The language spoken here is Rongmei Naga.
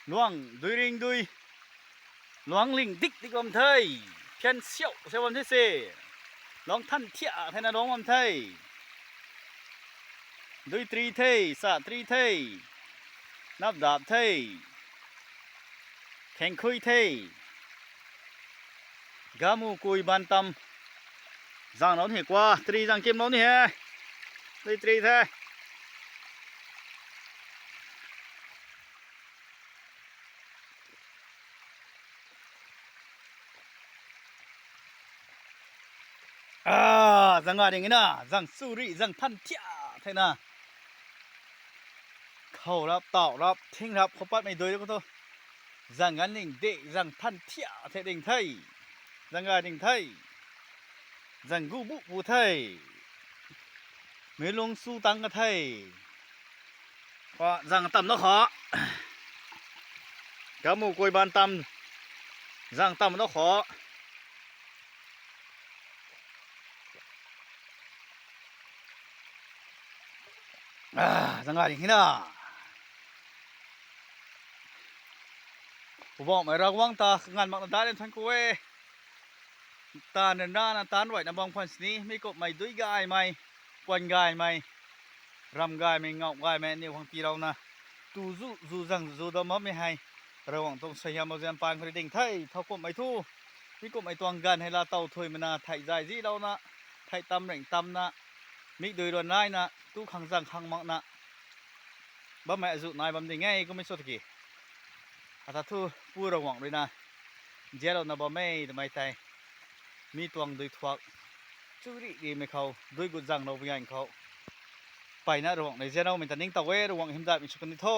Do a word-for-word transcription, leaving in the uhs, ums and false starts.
Luang dui ring dui. Luang ling dik dik bam the. Phian siau siau bam the se. Luang than thiak theina luang bam the. Dui tri the, sa tri the. Nap dap the. Thengkhui the. Gamu kui ban tam. Zang nau ni he kua, tri zang kim nau ni he. Dui tri the. Ah, zang ga ding na, zang suri, zang than thiak theina. Khou rap, tau rap, thing rap, khou patmei dui khou thu. Zang gan ling de, zang than thiak the ding the. Zang ga ding the. Zang gu bu bu the. Mei lung su tang ka the. Khou zang tam na khou. Gamu kui ban tam. Zang tam na khou. Ah, zang ga ding hina. Poubauhmei Ravguangc ta kanganv makna daihlian than khou e. Taanv ryanrana taanc ruaina bam khwan sini, mi kumhmei dui gaymei, kuan gaymei, ram gaymei, ngauh gaymei, aniw khang tiilouna, tu zu, zu zang zu dam bammei hei, Ravguangc tuang suaihiam bam zian paan khou rui ding the, thowkumhmei thu, mi kumhmei tuang ganv hei laa tow thuymei na, thei zay zilouna, thei tam ring tamna, mikdui ruan naina, tu khang zang khang makna, bammei azuh nai bam ding e, kummei sw tiki. Ata thu, Pu Ravguangc ruina, nzianlouna bam e twmei tei, mi tuang dui thuak, churih rimei khou, dui gut zanglou pui ganv khou, mpeyna Ravguangc rui nzianloumei ta ningtow e, Ravguangc hymdaihmei sw kan ni tho.